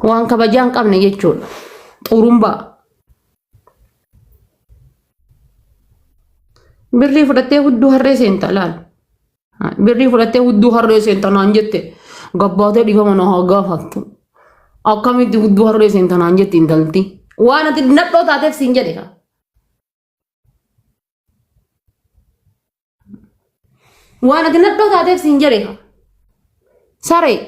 Waan kabajaa hin qabne jechuudha. Xurumbaa. Birrii fudhattee hudduu harree seenta laal. Birrii fudhattee hudduu harree seenta naan jette gabbaatee dhiifama na haa gaafattu. Akkamitti hudduu harree seenta naan jette intalti. Waan ati nadhoo taateef siin jedhe. Waan ati nadhoo taateef siin jedhe. Saree.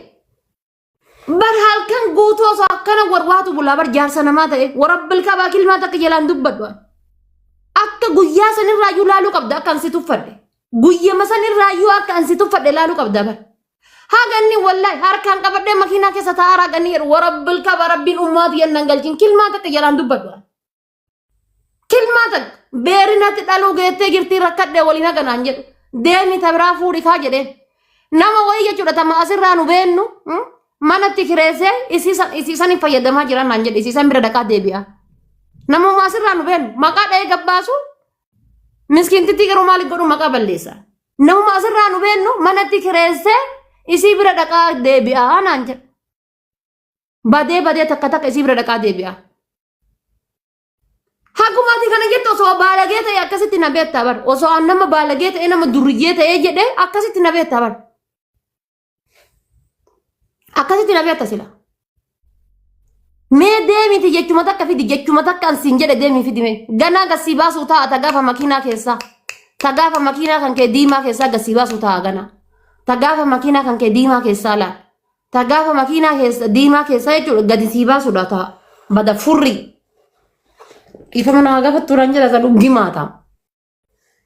Bar halkan guutuu osoo akkana warwaatu bulaa bar jaarsa namaa ta'e warabbil kabaa kilmaa takka jalaan dubbadhu. Akka guyyaa sanirraayyuu laaluu qabda akka ansi tuffadhe. Guyyama sanirraayyuu akka ansi tuffadhe laaluu qabda bar. Haga inni wallahi harkaan qabadhee makiinaa keessa taa'aa haga inni jedhu warabbil kabaa rabbiin ummaatu yennan galchin kilmaa takka jalaan dubbadhu. Kilmaa takka beerinatti dhaluu geettee jirtii rakkadhee waliin haga naan jedhu. Deemi ta biraa fuudhi kaa jedheen. Nama wayii jechuudha tama asirraa nu beennu manatti kireessee isiisan hin fayyadamaa jiran naan jedhe isiisan bira dhaqaa deebi'a. Namuma asirraa nu beennu maqaa dha'ee gabbaasu miskiintittii garuu maaliif godhu maqaa balleessa. Namuma asirraa nu beennu manatti kireessee isii bira dhaqaa deebi'a naan jedhe. Badee badee takka takka isii bira dhaqaa deebi'a. Haguma ati kana jettu osoo baalagee ta'e akkasitti na beektaa bar. Osoo an nama baalagee ta'e nama durriyyee ta'e jedhee akkasitti na beektaa bar. Akkasitti na beekta sila. Mee deemiti jechuma takka fidi jechuma takka an siin jedhe deemii fidi mee. Ganaa gasii baasuu taa'a ta gaafa makiinaa keessaa. Ta gaafa makiinaa kan kee diimaa keessaa gasii baasuu taa'a ganaa. Ta gaafa makiinaa kan kee diimaa keessaa laal. Ta gaafa makiinaa keessa diimaa keessaa jechuudha gadi sii baasuudha ta'a. Bada furrii. Dhiifama naa gaafattu naan jedha san gimaa ta'a.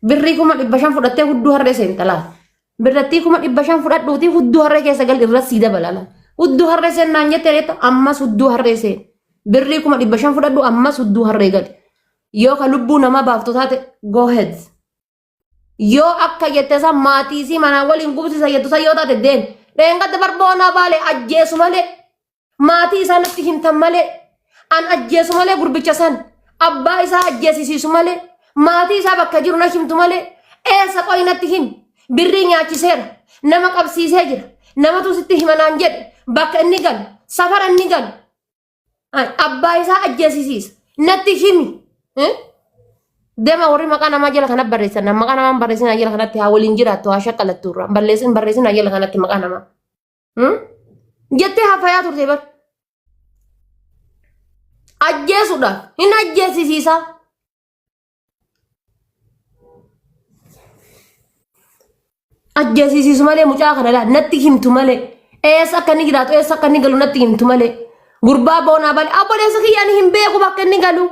Birrii 500,000 fudhattee hudduu harree seenta laal. Birrattii 500,000 fudhadhuutii hudduu harree keessa gal irra sii dabala laal. Hudduu harree seen naan jette reetta ammas hudduu harree seen. Birrii 500,000 fudhadhu ammas hudduu harree gali. Yoo ka lubbuu namaa baaftu taate go ahead. Yoo akka jette san maatii isii manaa waliin gubsisa jettu san yoo taate deemi. Dheengadda barboonaa baalee ajjeesu malee maatii isaa natti himtan malee an ajjeesu malee gurbicha san abbaa isaa ajjeesisiisu malee maatii isaa bakka jiru na himtu malee eessa qoyi natti himi birrii nyaachiseera nama qabsiisee jira namatu sitti hima naan jedhe bakka inni galu safara inni galu Abbaa isaa ajjeesisiisa. Natti himi. Deema warri maqaa namaa jala kana barreessan. Maqaa namaa hin barreessinaa jala kanatti haa waliin jiraattu haa shaqqalattu irraa. Balleessin barreessinaa jala kanatti maqaa namaa. Jettee hafayaa turte bar. Ajjeesuudhaaf hin ajjeesisiisaa. Ajjeesisiisu malee mucaa kana laa natti himtu malee eessa akka inni jiraatu eessa akka inni galu natti himtu malee gurbaa boonaa balee obboleessa kiyya ani hin beeku bakka inni galu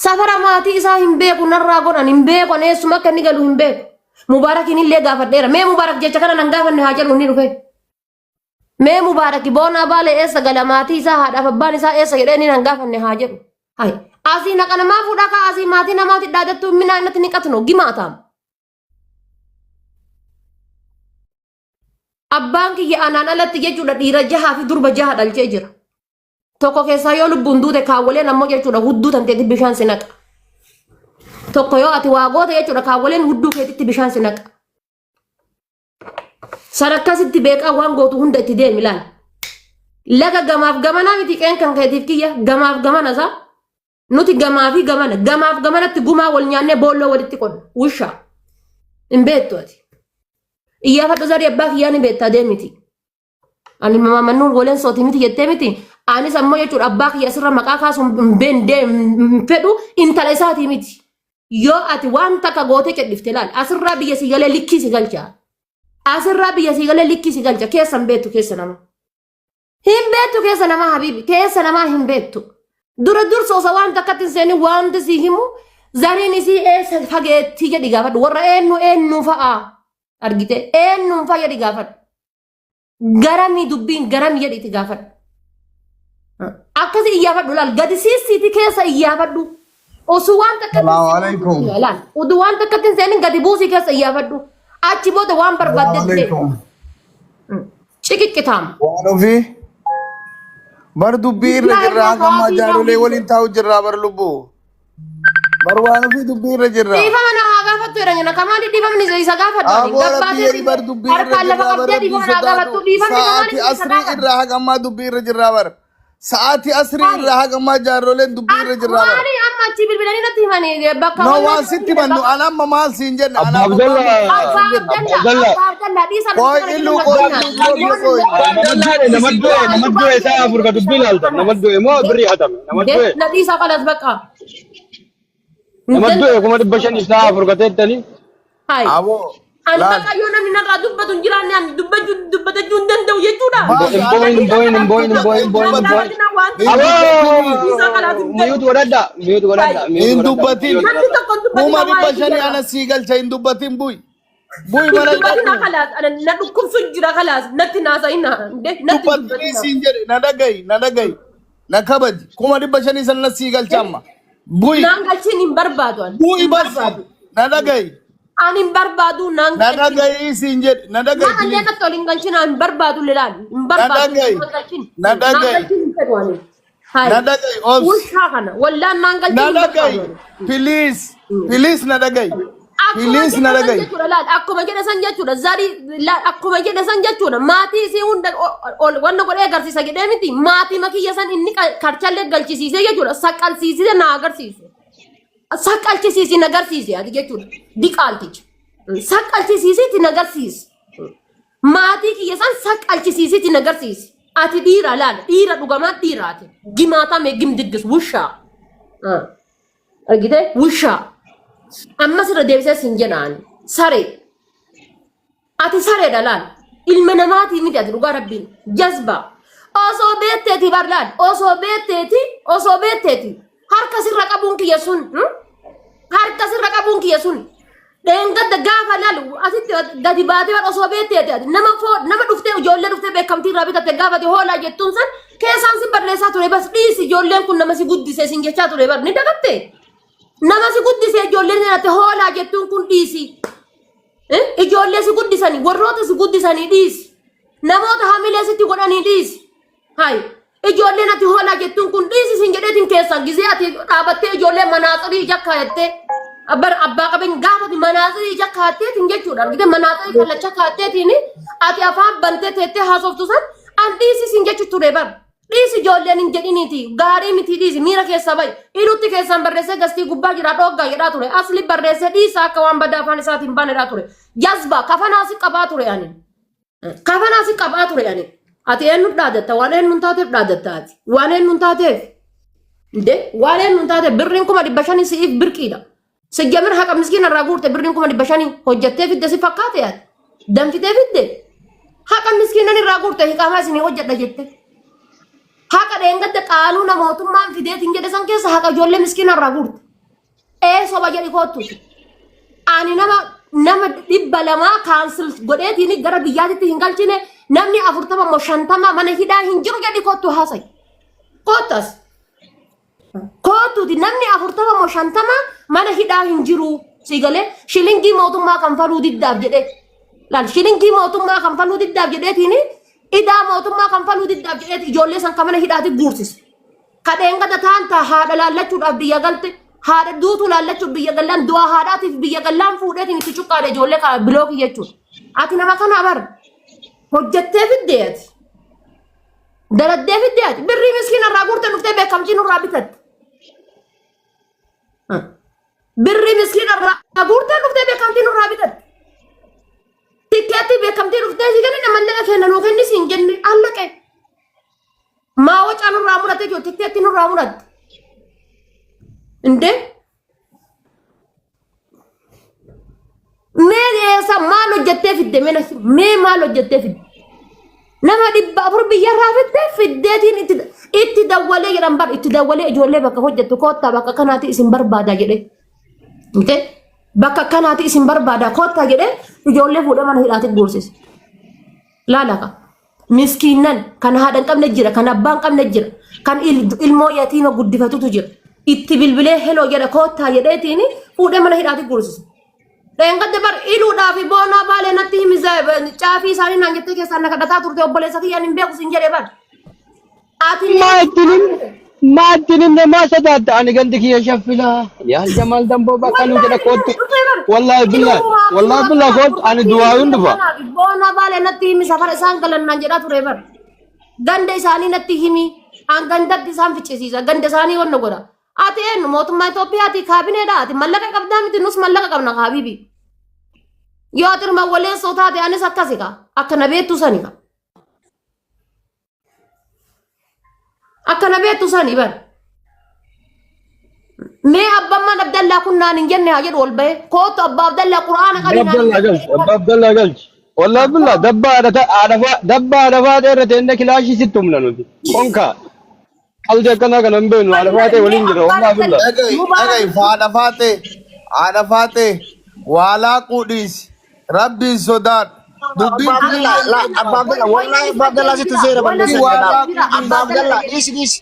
safara maatii isaa hin beeku narraa godhan hin beeku ani eessuma akka inni galu hin beeku mubaarakiin illee gaafadheera mee mubaarak jecha kana nan gaafanne haa jedhu inni dhufe. Mee Mubaaraki boonaa baalee eessa gala maatii isaa haadhaaf abbaan isaa eessa jedhee inni nan gaafanne haa jedhu. Hai asii naqa namaa fuudhaa kaa asii maatii namaatti dhaadattuu minaa innatti ni qatnu gimaa taam. Abbaan kiyya anaan alatti jechuudha dhiira jahaa fi durba jaha dhalchee jira. Tokko keessaa yoo lubbuun duute kaawwaleen ammoo jechuudha hudduu tanteetti bishaan si naqa. Tokko yoo ati waa goote jechuudha kaawwaleen hudduu keetitti bishaan si naqa. San akkasitti beekaa waan gootu hunda itti deemi laal. Laga gamaaf gamanaa miti qeen kan keetiif kiyya gamaaf gamana isaa. Nuti gamaa fi gamana gamaaf gamanatti gumaa wal nyaannee boolloo walitti qonna. Wushaa. Hin beektu ati. Iyyaafadhu zarii abbaa kiyyaa ni beektaa deemiti. Ani mammannuun goleen sooti miti jettee miti. Anis ammoo jechuudha abbaa kiyya asirra maqaa kaasuun hin beekne hin fedhu intala isaatii miti. Yoo ati waan takka gootee cedhifte laal asirraa biyya sii galee likkii si galcha. Asirraa biyya sii galee likkii si galcha keessa hin beektu keessa nama. Hin beektu keessa namaa habiibi keessa namaa hin beektu. Dura dursa osoo waan takkatti hin seenin wanti si himu zariin isii eessa fageettii jedhi gaafadhu warra eenyu eenyu fa'a argite eenyuun fa'a jedhi gaafadhu. Garamii dubbiin garamii jedhi itti gaafadhu. Akkasi iyyaafadhu laal gadi siisiiti keessa iyyaafadhu. Osoo waan takka Salaamu alaikum. laal utuu waan takka hin seenin gadi buusii keessa iyyaafadhu. Achi booda waan Salaamu barbaadde ta'e alaikum. ciqiqqitaama. Waan ofii bar dubbii irra Laa jirra irraa hanga ammaa sa'aatii jaarolee irraa waliin taa'u jirra bar lubbuu. Bar waan ofii dubbii irra jirra. Dhiifama na haa gaafattu jedhan jenna. Kamaali dhiifamni isa gaafadhu ani. Aboo rabbii Gabbaatee jedhi bar dubbii irra harkaan lafa jirra bar qabdee rabbii dhiifama na haa sodaadhu. gaafattu. Dhiifamni Sa'aatii kamaali isa asrii gaafadhu. irraa haga ammaa dubbii irra jirra bar. Sa'aatii asrii irraa haga ammaa jaarroleen dubbii irra jirraa bara. Maali amma achi bilbilanii natti himanii bakka No wanna waan sitti himannu an amma maal siin jenna Abbaa anaaf abbaa Abdallah. maal Abbaa siin jenna. Abdalla, Abdalla. Abbaa Abdalla, dhiisa Qoy nama illuu kana qoy gidduu illuu galchina. qoy qoy. Nama du'e, nama du'e, nama du'e isaa afur ka dubbii ilaaltan. Nama du'e moo birrii hatame? Nama du'e. Na dhiisa kalas bakka. Nama du'e 500,000 isaa afur ka teettanii. Hai. Aboo Ani laal. bakka yoo namni narraa dubbatu hin jiraanne ani dubbachuu dubbachuu hin danda'u jechuudha. Maal Hin boo'in, hin boo'in, hin boo'in, hin boo'in, hin boo'in, hin boo'in. Hin Aboo! Mute godhadha, mute godhadha, mute Hin godhadha. dubbatin. Namni tokko hin dubbatin Kuma waa'ee dhibba shanii kiyya ana sii galcha hin dubbatin bu'i. Bu'i mana Dubbatin hidhadhu. kalaas ana na dhukkubsu jira kalaas natti naasa'ina natti Dubbatinii dubbatina. siin jedhe na dhagayi na dhagayi na kabaji 500,000 san na sii galcha amma. Bu'i Naan galchiin hin barbaadu ani. bu'i Hin bas barbaadu. na dhagayi Ani hin barbaadu naan na galchiin. dhagayi siin jedhe na dhagayi Naan please. natti ol hin galchin ani hin barbaadu lilaan. Hin Na barbaadu dhagayi naan galchin. na Naan dhagayi galchin hin fedhu ani. Hai. na dhagayi obsi Ushaa kana wallaan naan galchin na hin dhagayi barbaadu ani. please please na dhagayi Akkuma please jedhe na san dhagayi. jechuudha laal akkuma jedhe san jechuudha zarii laal akkuma jedhe san jechuudha maatii isii hunda ol wanna godhee agarsiisa jedhee miti maatii makiyya san inni karchallee galchisiisee jechuudha saqqalsiisee na agarsiise saqqalchisiisi na agarsiise ati jechuudha diqaalticha saqqalchisiisiitti na agarsiise maatii kiyya san saqqalchisiisiitti na agarsiise ati dhiira laal dhiira dhugamaa dhiira ati gimaatame gimdiggis wushaa argite wushaa ammas irra deebisee sin jedhaan saree ati sareedha laal ilma namaatii miti ati dhugaa rabbiin jazba osoo beekteeti bar laal osoo beekteeti osoo beekteeti harka sirra qabuun kiyya sun harka sirra qabuun kiyya sun dheengadda gaafa laal asitti gadi baatee bar osoo beekteeti ati nama foo nama dhuftee ijoollee dhuftee beekamtii irraa bitatte gaafate hoolaa jettuun san keessaan si barreessaa ture bas dhiisi ijoolleen kun nama si guddise sin jechaa ture bar ni dagatte nama si guddise ijoolleen ati hoolaa jettuun kun dhiisi. Ijoollee si guddisanii warroota si guddisanii dhiisi. Namoota hamilee sitti godhanii dhiisi. Hayi ijoolleen ati hoolaa jettuun kun dhiisi sin jedheetiin keessaa gizee ati dhaabattee ijoollee manaaxirii ija kaayattee bar abbaa qabeenya gaafa ati manaaxirii ija kaayatteetiin jechuudha argite manaaxirii kallacha kaayatteetiin ati afaan bantee teettee haasoftu san an dhiisi sin jechu ture bar. Dhiisi ijoolleen hin jedhiniiti gaarii miti dhiisi miira keessa bahi ilutti keessaan barreessee gastii gubbaa jira dhooggaa jedhaa ture asli barreessee dhiisa akka waan badaa afaan isaatiin baanedhaa ture jazba kafanaa si qabaa ture ani kafanaa si qabaa ture ani ati eenyu dhaadatta waan eenyu hin taateef dhaadatta ati waan eenyu hin taateef inde waan eenyu hin taateef birriin 500,000 si'iif birqiidha Sijjamir haqa miskiina irraa guurte birriin 500,000 hojjattee fidde si fakkaate ati. Danfitee fidde. Haqa miskiinan irraa guurte hiqaamaa isinii hojjedha jette. Haqa dheengadda qaanuuna mootummaan fideetiin jedhe san keessa haqa ijoollee miskiina irraa guurte. Ee soba jedhi koottu. Ani nama 200 cancel godheetiin gara biyyaatitti hin galchine namni 40 immoo 50 mana hidhaa hin jiru jedhi koottu haasayi. Koottas. Kootuuti namni 40 moo 50 mana hidhaa hin jiru. Si galee shilingii mootummaa kanfaluu diddaaf jedhee. Laal shilingii mootummaa kanfaluu diddaaf jedheetiin idaa mootummaa kanfaluu diddaaf jedheeti ijoollee san kan mana hidhaati guursise. Kadheen gada taan taa haadha laallachuudhaaf biyya galte haadha duutuu laallachuuf biyya gallaan du'aa haadhaatiif biyya gallaan fuudheetiin itti cuqqaadhe ijoollee kana bilookii jechuudha. Ati nama kana bar hojjettee fiddee ati. Daladdee fiddee ati birrii miskiina irraa guurte dhuftee beekamtii nurraa bitatte. Birrii miskiina irraa guurte dhuftee beekamtii nurraa bitatte. Tikkeettii beekamtii dhuftee si kennine mallaqa kenna nuu kenni siin jenne allaqe. Maa wacaa nurraa murate jiru tikkeettii nurraa muratte. Indee Mee eessa maal hojjettee fidde mee natti mee maal hojjettee fidde? Nama 400 biyyarraa fidde fiddeetiin itti dawwalee jedhan bar itti dawwalee ijoollee bakka hojjettu koottaa bakka kanaati isin barbaada jedhee. Mite bakka kanaati isin barbaada koottaa jedhee ijoollee fuudhee mana hidhaatti guursise. Laalaka. Miskiinnan kan haadha hin qabne jira, kan abbaa hin qabne jira, kan ilmoo yatiima guddifatutu jira. Itti bilbilee heloo jedha koottaa jedheetiin fuudhee mana hidhaatti guursise. Dheengadde bar iluudhaa fi boonaa baalee natti himi caafii isaanii naan jettee keessaan na kadhataa turte obboleessa kiyyaan hin beeku siin jedhe bar. Ati Maa ittiin himne maa ittiin himne maa sodaatta ani gandi kiyya shaffilaa yaa jamaal damboo bakka nu jedha koottu wallaahi billaahi wallaahi billaahi koottu ani du'aayuun dhufa. Boona baalee natti himi safara isaan galan naan jedhaa ture bar. Ganda isaanii natti himi. An gandatti isaan ficcisiisa. Ganda isaanii wanna godha. Ati eenyu mootummaa Itoophiyaati kaabineedha. Ati mallaqa qabdaa miti nus mallaqa qabna haabibi. Yoo ati ilma waleessoo taate anis akkasi ka. Akka na beektu sani ka. Akka na beektu sani bar. Mee abbammaan Abdallaa kun naan hin jenne haa jedhu ol bahee. Kootu abbaa Abdallaa quraana qabi naan hin Abdallah jenne. galchi. Abbaa Abdallah galchi. Wallahi billah dabba haadha faatee irra teenne kilaashii sitti humna nuti. Konka qaldi akkanaa kana hin beeknu haadha faatee waliin Mee jira abbaan wallahi billah. Dhaga'i Mubaarak dhaga'i haadha faatee haadha faatee waa laaquu dhiisi. Rabbiin sodaadhu. Dubbiin Abbaa Abdallaa la Abbaa Abdallaa wallahi Abbaa Abdallaa situ seera balleessaa waa jira laal. laaquu Abbaa dhiisi. Abdallaa dhiisi dhiisi.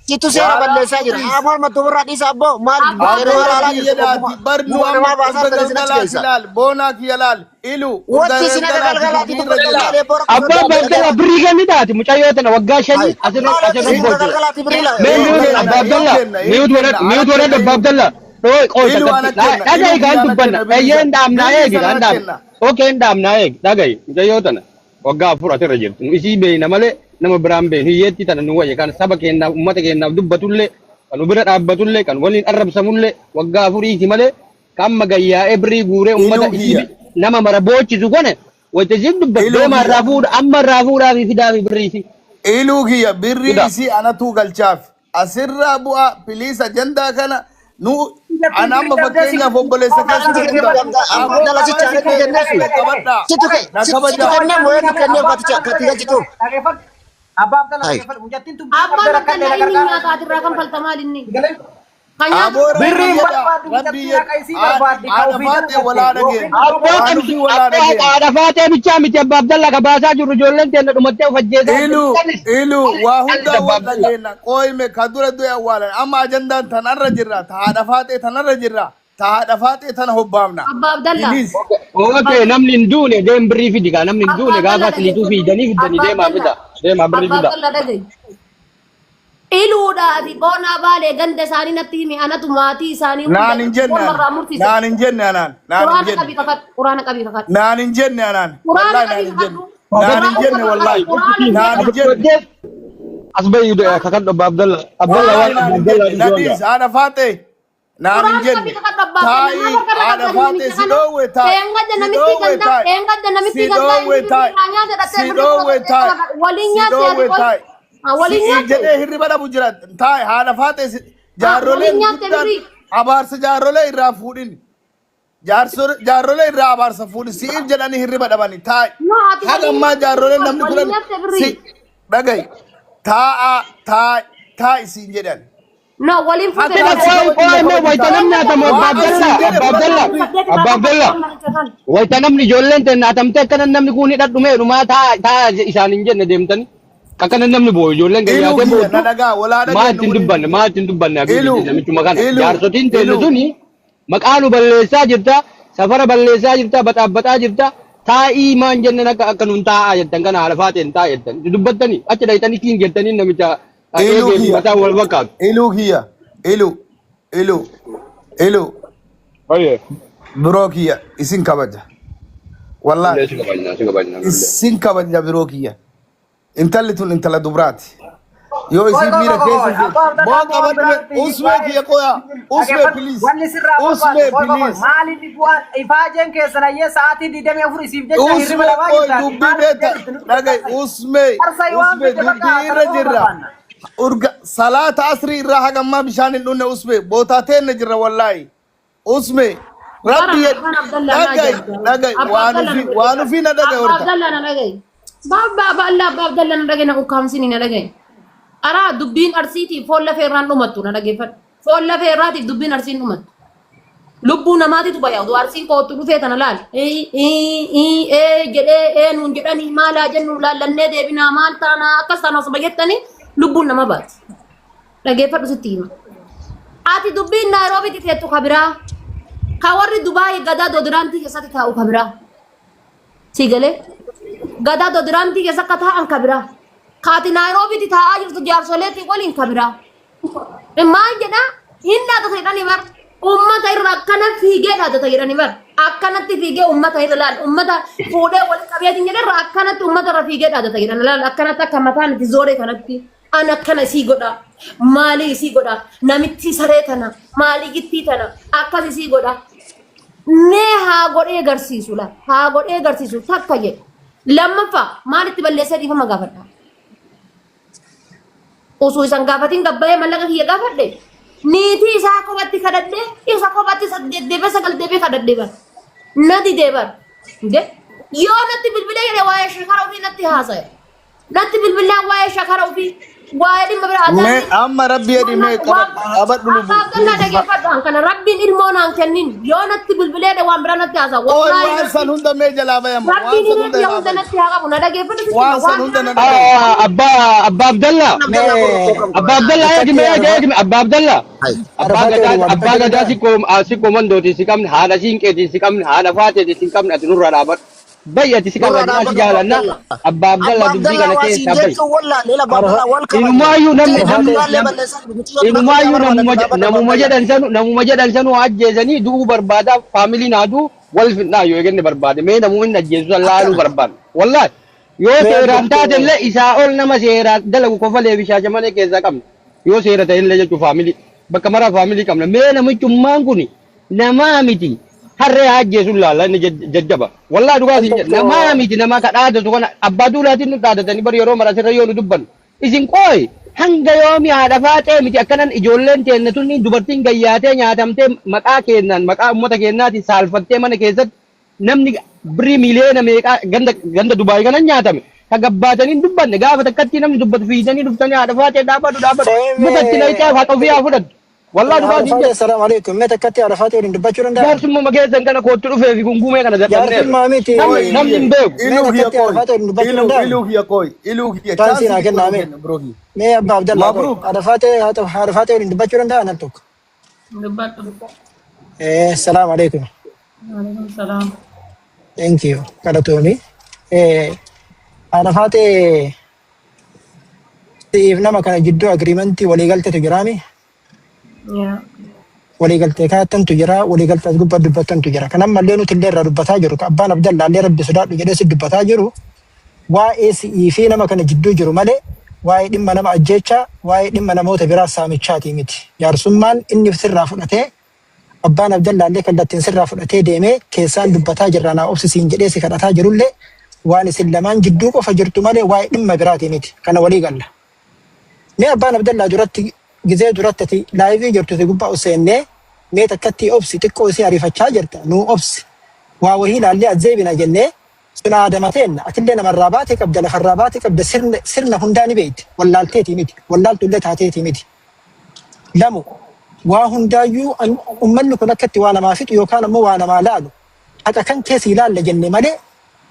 Situ seera Waa balleessaa laaquu jira. dhiisi. Haa mormattu ofirraa dhiisa abboo maal Abbaa yeroo Aboo ilaalaa rabbii jirtu jedhaati gubbuma bar nu guba amma namaa baasaa urga jirtan isin achi galgalaati keessa. laal boonaa kiyya laal ilu urga Wanti isin akka galgalaati galgalaati dubbii irra dubbatan jira. maal eebboo rakkoo Abbaa sodaa Abdallah birrii kennitaati mucayyoo tana waggaa shanii asirra Maal asirra isin akka boojjira. galgalaati birrii laa. Mee Hin mute kenna Abbaa hin Abdallah kenna hin mute kenna godhadhu ana mute kenna godhadhu Abbaa ilu Abdallah. Dhooy qoy ilu takkatti ana kenna ilu dhaga'i kiyya kaan ana dubbanna kenna birrii eeyyee san hin dhaabnaa birrii eegi san kaan ana dhaabna. kenna. Okee hin dhaabnaa eegi dhaga'i mucayyoo tana waggaa 4 asirra jirti. Nu isii beeyna malee nama biraan beeynu hiyyeettii tana nu wayya kan saba keenyaaf uummata keenyaaf dubbatullee kan nu bira dhaabbatullee kan waliin arrabsamullee waggaa afuriiti malee kan amma gayyaa'ee birrii guuree uummata Iluu isii kiyya nama mara boochisu kone wayita isiin dubbatu iluu deemaa kiyya irraa fuudha amma irraa fuudhaa fi fidaa fi birrii isii iluu kiyya birrii fidaa. isii anatu galchaaf asirraa bu'aa piliis ajandaa kana nu Biyyattiin ana amma birrii dhabdee si fakkeenyaaf obboleessa keessa Situ jirta Abbaa aboo Abdallaa sichi qabadha anatu kenneefi. usme qabadhaa Situ ke na situ kabajaa kennee moo'eetu kenneef katicha kati galchitu. Dhageeffadhu. Abbaa Abdallaa Hai. dhageeffadhu. Mucattiin tun birrii Abbaan dhabdee rakkatee Abdallaa na inni gargaara. nyaata atirraa kan falta maal inni? Kan nyaatu aboo rabbii Birriin jedha barbaaddu rabbii mucattiin jedha haqa isii barbaaddi ka haadha ofii faatee dalagatte walaa yookiin dhageenya Abbaa waan qabsu ofii walaa abbaa dhageenya haadha faatee bichaa miti abbaa Abdallaa ka baasaa jirru ijoolleen teenna dhumattee of ajjeesaa jirti. Ilu, Callis ilu, waa callis hundaa abbaa wal Abdallaa. dhageenya. Qooyme ka dura du'e awwaalan. Amma ajandaan tanarra jirra. Ta haadha faaxee tanarra jirra. Ta haadha faaxee tana hobbaafna. Abbaa Abdallaa. Please. Okee namni hin duune deem birrii fidi kaa namni hin Abbaa duune Abdallaa gaafa asliituu dhageeffadhu. fiidanii fiddanii Abbaa deemaa Abdallaa. fida deemaa birrii Abbaa fida. Abdallaa dhaga'i. Iluudhaa fi boonaa baalee ganda isaanii natti himi anatu maatii isaanii hunda Naan hin jenne morma anaan. irraa mursiise. Naan hin jenne anaan. Naan hin Quraana jenne. qabii kakadhu. Quraana qabii kakadhu. Naan hin jenne anaan. Quraana Wallahi naan qabii hin jenne. kakadhu. Naan hin Quraana jenne qabii wallahi. kakadhu. Quraana Naan hin jenne. As bahi kakadhu abbaa Abdallaa Abdallaa Wallahi waan naan abbaa hin Abdallaa jenne. Na dhuguu dhiis haadha faaxee. Naan hin Quraana jenne. qabii kakadhu abbaa Abdallaa. Taa'i Maal harka irra haadha qabda faaxee namicha si kana? dhoowwe taa'i. Dheengadda Si namitti dhoowwe gandaa taa'i. dheengadda Si namitti gandaa dhoowwe inni taa'i. birrii irraa nyaata dhattee Si birrii dhoowwe fudhattee taa'i. waliin Si nyaatte ati dhoowwe qoy. taa'i. Waliin Si'iif nyaatte. jedhee hirriba dhabu jira. Taa'i haadha faaxee Waliin jaarroleen nyaatte guddaan birrii. abaarsa jaarrolee irraa fuudhin. Jaarrolee irraa abaarsa fuudhin. Si'iif jedhanii hirriba dhabani. Taa'i. No ati Haga waliin ammaa nyaatte jaarroleen birrii. namni Waliin kudhan nyaatte si birrii. dhaga'i. Taa'a taa'i taa'i siin jedhan. No waliin fuute Haga Ati si qoy kabajju qoy na mee kabaji wayita taa'i. namni hatamu abbaa Waan an siin Abdallaa jedhe abbaa fudhadhu Abdallaa dubbii. abbaa Abdallaa wayita namni ijoolleen teenna hatamtee akkana namni kun hidhadhu mee dhumaa taa taa isaan hin jenne deemtanii akkana namni boo'u ijoolleen Iluu gayyaatee kiyya boottu na dhagaa walaa maa dhageenyu ittiin waliin dubbanne maa ittiin dubbanne habiibi Iluu namichuma kana iluu jaarsotiin teenna iluu suni maqaa nu balleessaa jirta safara balleessaa jirta baxaabbaxaa jirta taa'ii maan jennen akka akka nun taa'aa jettan kana haala faateen taa'aa jettan dubbattanii achi dhayxanii kiin jettanii namicha iluu eegee fi kiyya mataan wal fakkaatu. iluu kiyya iluu iluu iluu Oye. biroo kiyya isin kabaja Illee wallaahi si kabajna si kabajna nullee. isin kabaja biroo kiyya intalli tun intala dubraati yoo Qoy isin qoy miira qoy keessa qoy jirtu abbaa Abdallaa boo amma waan qabadhu biraa miti usmee waa'ee kiyya qoya usmee dhageeffadhu please wanni sirraa barbaadu usmee qoy qoy qoy please maal inni bu'aan ifaajeen keessan ayyee sa'aatii 24 isiif jecha hirriba usmee dhabaa qoy jirtaati dubbii maal beeta fiddee jirti nutti dhagay fakkaata usmee Arsay waan usmee fidde bakka dubbii kana irra qofa jirra barbaanna. urga salaata asrii irraa hagammaa bishaan hin dhunne usmee bootaa teenne jirra wallaahi usmee Bara rabbi jedhi abbaan Abdallaa na dhagay ajaa'iba. dhagay Abbaa waan Abdallaa na ufii waan dhaggeeffadhu. ufii na dhagay Abbaa horta Abdallaa na dhaga'i. Baabba abbaa abbaa Abdallaa na dhaga'i na ukkaamsini na dhaga'i. Araa dubbiin arsiitiif foon lafee irraan dhumattu na dhaggeeffadhu. Foon lafee irraatiif dubbiin arsiin dhumattu. Lubbuu namaatitu baya oduu arsiin koottu dhufee tana laal. Ee jedhee ee nuun jedhanii maalaa jennu laallannee deebinaa maal taanaa akkas taanaa osuma jettanii lubbuun nama baati. Dhageeffadhu sitti hima. Ati dubbiin Naayiroobiitti teettu ka biraa. Ka warri Dubaayii gadaa doodiraantii keessatti taa'u ka biraa. Si galee? Gadaa doodiraantii keessa akka taa'an ka biraa. Ka ati Naayiroobiitti taa'aa jirtu jaarsoleetii waliin ka biraa. Maal jedhaa? Hin dhaadata jedhanii bar. Uummata irra akkana fiigee dhaadata jedhanii bar. Akkanatti fiigee uummata irra laal. Uummata fuudhee wal qabeetiin jedhe irra akkanatti uummata irra fiigee dhaadata jedhan laal. Akkanatti akka mataan itti zooree kanatti. An akkana isii godha. Maalii isii godha? Namitti saree tana, maalii gittii tana, akkas isii godha. Mee haa godhee garsiisu la. Haa godhee garsiisu takka jedhe. Lammaffaa maalitti balleessee dhiifama gaafadha? Osoo isan gaafatiin gabbayee mallaqa kiyya gaafadhe. Niitii isaa kophatti kadhadhe, isa kophatti saddeet deebee sagal deebee kadhadhe bar. Na didee bar. Inde yoo natti bilbilee jedhe waa'ee shakara ofii natti haasa'e. Natti bilbilaan waa'ee shakara ofii waa'ee dhimma biraa Mee amma rabbi jedhi mee qabadhu lubbu. Abbaa Abdallaa dhageeffadhu kana rabbiin ilmoo naan kennin yoo natti bilbilee jedhe waan biraa natti haasa'a. Ooy Wallaahi waan san hunda mee jalaa bayamma. Waan rabbiin san hiree hunda biyya jalaa hunda bayamma. natti haa qabu na dhageeffadhu sitti hima Waan san waan hunda biraa na natti dhagaye. Abbaa Abbaa Abdallaa Abbaa Abdallaa eegi mee eegi eegi Abbaa Abdallaa Abbaa Gadaa Abbaa Gadaa si komandooti si qabne haadha siinqeeti si qabne haadha faateeti si qabne ati nurraa dhaabadhu. Bayi ati si Nurraa qabna si dhaabbadhu Abbaa jaalanna Abdallaa. Abbaa Abdallaa Abbaa dubbii Abdallaa kana waa siin keessaa bayi. jechuun wallaalee Abbaa Abdallaa wal kabajna. Inumaayyuu namni namni Abdallaa nam balleessaa mucayyoo tana inumaayyuu barbaadatti namuma dhaabbadhu Abbaa namuma Abdallaa. jedhan sanu namuma jedhan sanu ajjeesanii du'uu barbaada faamiliin haaduu wal fidnaa yoo eegenne barbaade mee namuma inni ajjeesu san laaluu Akkana. barbaada. Wallaahi yoo Mee seeraan taate abbaa illee isaa ol nama seeraan dalagu kofalee fi shaashamanee keessaa qabna. Yoo seera ta'e illee jechuun faamilii bakka maraa faamilii qabna. Mee namichummaan kuni namaa miti harree haa ajjeesu laalla inni jajjaba. Wallaahi dhugaa siin jedha namaa miti nama ka dhaadatu kana abbaa duulaatiin nu dhaadatanii bari yeroo mara asirra yoo nu dubbannu. Isin qooyi hanga yoomi haadha faaxee miti akkanan ijoolleen teenna tunni dubartiin gayyaatee nyaatamtee maqaa keennaan maqaa uummata keennaatiin saalfattee mana keessatti namni birrii miiliyoona meeqaa ganda ganda Dubaay kanan nyaatame ka gabbaatanii hin dubbanne gaafa takkatti namni dubbatu fiiganii dhuftanii haadha faaxee dhaabadhu dhaabadhu mukatti nayitee haqa ofii haa fudhattu. Wallaahi dhugaa siin Arafate, jedha. assalamu alaikum. Mee takkatti Arafate waliin dubbachuu danda'aa? Jaarsummaa keessan kana kootti dhufee fi gungumee kana dadhabneerra. Jaarsummaa miti. Namni Ooy namni hin beeku. Mee iluu kiyya takkatti kooy. Arafate waliin dubbachuu Iluu danda'aa? iluu kiyya kooy. Iluu kiyya Chaansii chaansii naa xiqqoo kennaa nuu mee. kenna bro kiyya. Mee Abbaa Abdallaa kooy. Mabruuk. Arafate Arafate waliin dubbachuu danda'aa nam tokko? Dubbadhu. Eh, assalamu alaikum. Waalaikum salaam. Thank you. Galatooni. Eh, Arafate si'iif nama kana jidduu agreementii waliigalteetu jiraami. Yaa. Waliigaltee kaa'attantu jira, waliigaltee as gubbaa dubbattantu jira. Kan ammallee nuti illee irraa dubbataa jiru, kan abbaan Abdallaa illee rabbi sodaadhu jedhee si dubbataa jiru, waa'ee si'ii fi nama kana jidduu jiru malee waa'ee dhimma nama ajjeechaa, waa'ee dhimma namoota biraa saamichaatii miti. Jaarsummaan inni sirraa fudhatee, abbaan Abdallaa illee kallattiin sirraa fudhatee deemee keessaan dubbataa jirra naa obsi siin jedhee si kadhataa jirullee waan isin lamaan jidduu qofa jirtu malee waa'ee dhimma biraatii miti. Kana walii galla. Mee abbaan Abdallaa duratti gizee duratti ati laayivii jirtu si gubbaa ol seennee mee takkattii obsi xiqqoo isii ariifachaa jirta nuu obsi waa wahii laallee as deebina jennee sun aadama teenna atillee namarraa baate qabda lafarraa baate qabda sirna sirna hundaa ni beekti wallaalteetii miti wallaaltullee taateetii miti lamu waa hundaayyuu ummanni kun akkatti waa namaa fixu yookaan ammoo waa namaa laalu haqa kan kee sii laalla jenne malee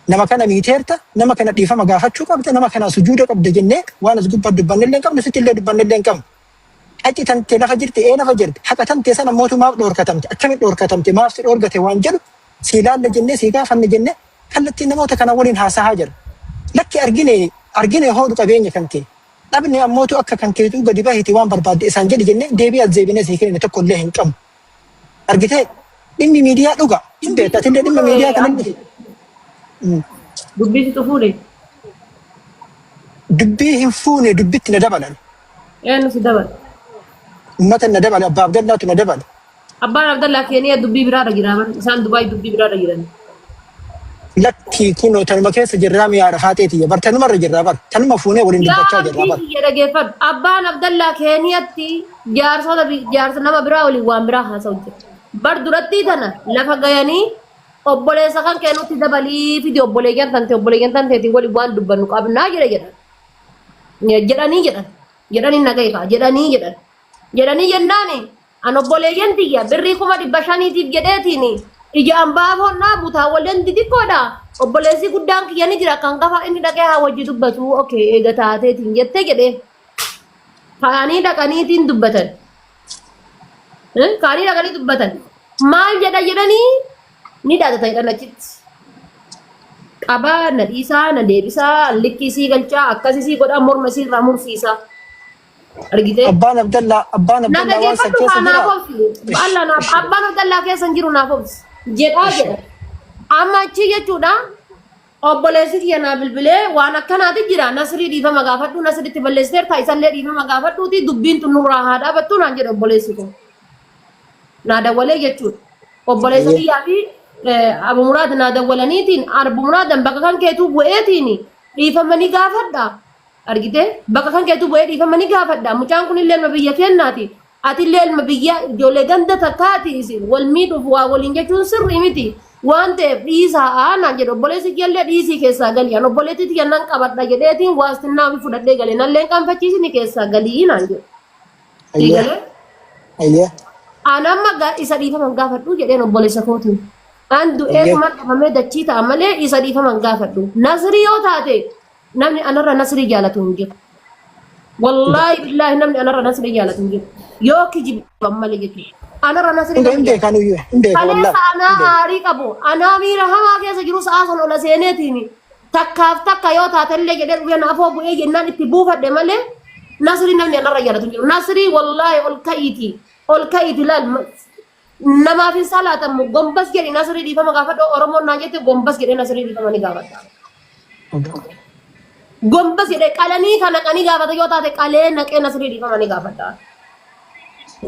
nama kana miiteerta nama kana dhiifama gaafachuu qabda nama kana sujuuda qabda jennee waan as gubbaa dubbannellee hin qabnu sitti illee dubbannellee hin qabnu. Haqi tantee lafa jirti ee lafa jirti haqa tantee sana mootummaaf dhoorkatamte akkamitti dhoorkatamte maaf si dhoorgate waan jedhu sii laalla jennee sii gaafanne jennee kallattiin namoota kana waliin haasahaa jira. Lakki argine argine hoodhu qabeenya kan kee dhabne ammootu akka kan keetuu gadi bahiti waan barbaadde isaan jedhi jennee deebii as deebinee sii kennine tokko illee hin qabnu. Argitee dhimmi miidiyaa dhuga hin beekta atillee dhimma miidiyaa kana Abdi. Dubbii si fuudhe. Dubbii hin fuune dubbitti na dabalan. Eenyu si dabala? Ummata na dabale abbaa Abdallaatu na dabale. Abbaan Abdallaa Keeniyaa dubbii biraarra jira bar. Isaan Dubaay dubbii biraarra jiran. Lakkii kunoo tanuma keessa jirraa mi'aa rafaateetiyya bar tanumarra jirraa bar tanuma fuunee waliin Yaa dubbachaa jirraa abdii bar. kiyya dhageeffadhu. Abbaan Abdallaa Keeniyatti jaarsota jaarsa nama biraa waliin waan biraa haasa'u jira. Bar durattii tana lafa gayanii obboleessa kan kee nutti dabalii fidi obboleeyyan tante obboleeyyan tanteetiin waliin waan dubbannu qabnaa jedhe jedhan. Jedhanii jedhan. Jedhanii nagayii kaa jedhanii jedhan. Jedhanii jennaani an obboleeyyan tiyya birrii 500,000tiif jedheetiin ija ambaafoon dhaabu taawwaleen xixiqqoodha. Obboleessi guddaan kiyya ni jira kan kafa inni dhaqee haa wajji dubbatu okee eega taateetiin jette jedhee. Kaanii dhaqaniitiin dubbatan. Kaanii dhaqanii dubbatan. Maal jedha jedhanii ni dhaadata jedhan achitti. Qabaa na dhiisaa na deebisaa likkii sii galchaa akkasii sii godhaa morma sii irraa mursiisaa. Argitee? Abbaan Abdallaa abbaan Na Abdallaa waan san dhageeffadhu keessa kaa naaf jira. obsi. Ish Alla naaf ish abbaan Abdallaa keessa hin jiru naaf obsi. Jedhaa ish jedha. Amma achi jechuudha. Obboleessi kiyya naa bilbilee waan akkanaati jira Nasrii dhiifama gaafadhu Nasritti balleessiteerta isallee dhiifama gaafadhuuti dubbiin tun nurraa haa dhaabattu naan jedhe obboleessi koo. Naa dawwalee jechuudha. Obboleessa Ayyee. kiyyaa fi Abu Muraad naa dawwalaniitiin Abu Muraadan bakka kan keetuu bu'eetiin dhiifama ni gaafadha. Argitee bakka kan keetuu bu'ee dhiifama ni gaafadha. Mucaan kunillee ilma biyya keennaati. Atillee ilma biyya ijoollee ganda takkaati isin wal miidhuuf waa waliin jechuun sirrii miti. Waan ta'eef dhiisaa naan jedhe obboleessi kiyyallee dhiisii keessaa galii. An obboleettii tiyya nan qabadha jedheetiin waastinnaa ofii fudhadhee galee nallee hin qaanfachiisini keessaa galii naan jedhe. Sii Ayyee. galee? Ayyee. An amma isa dhiifama hin gaafadhu jedheen obboleessa kootiin. An du'ee Ayyee. tuman dhabamee dachii ta'a malee isa dhiifama hin gaafadhu. Nasrii yoo taate namni anarra nasrii jaalatu hin jiru. Wallaahi billaahi namni anarra nasrii jaalatu hin jiru. Yoo kijiban malee jechuudha. Anarra nasrii Hin namni hin jaalatu. beekan iyyuu hin beeka Kaleessa wallaahi. Hin anaa beeka. aarii qabu anaa miira hamaa keessa jiru sa'aa sana ola seeneetiin takkaaf takka yoo taatellee jedhee dhufee na afoo bu'ee jennaan itti buufadhe malee nasrii namni anarra jaalatu hin jiru. Nasrii wallaahi ol ka'iiti ol ka'iiti laal namaaf hin salaatamu gombas jedhi nasrii dhiifama gaafadhu Oromoon naan jette gombas jedhee nasrii dhiifama ni gaafadha. Gombas jedhee qalanii kana qanii gaafata yoo taate qalee naqee nasrii dhiifama ni gaafadha.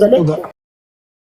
Galee. Dhugaa.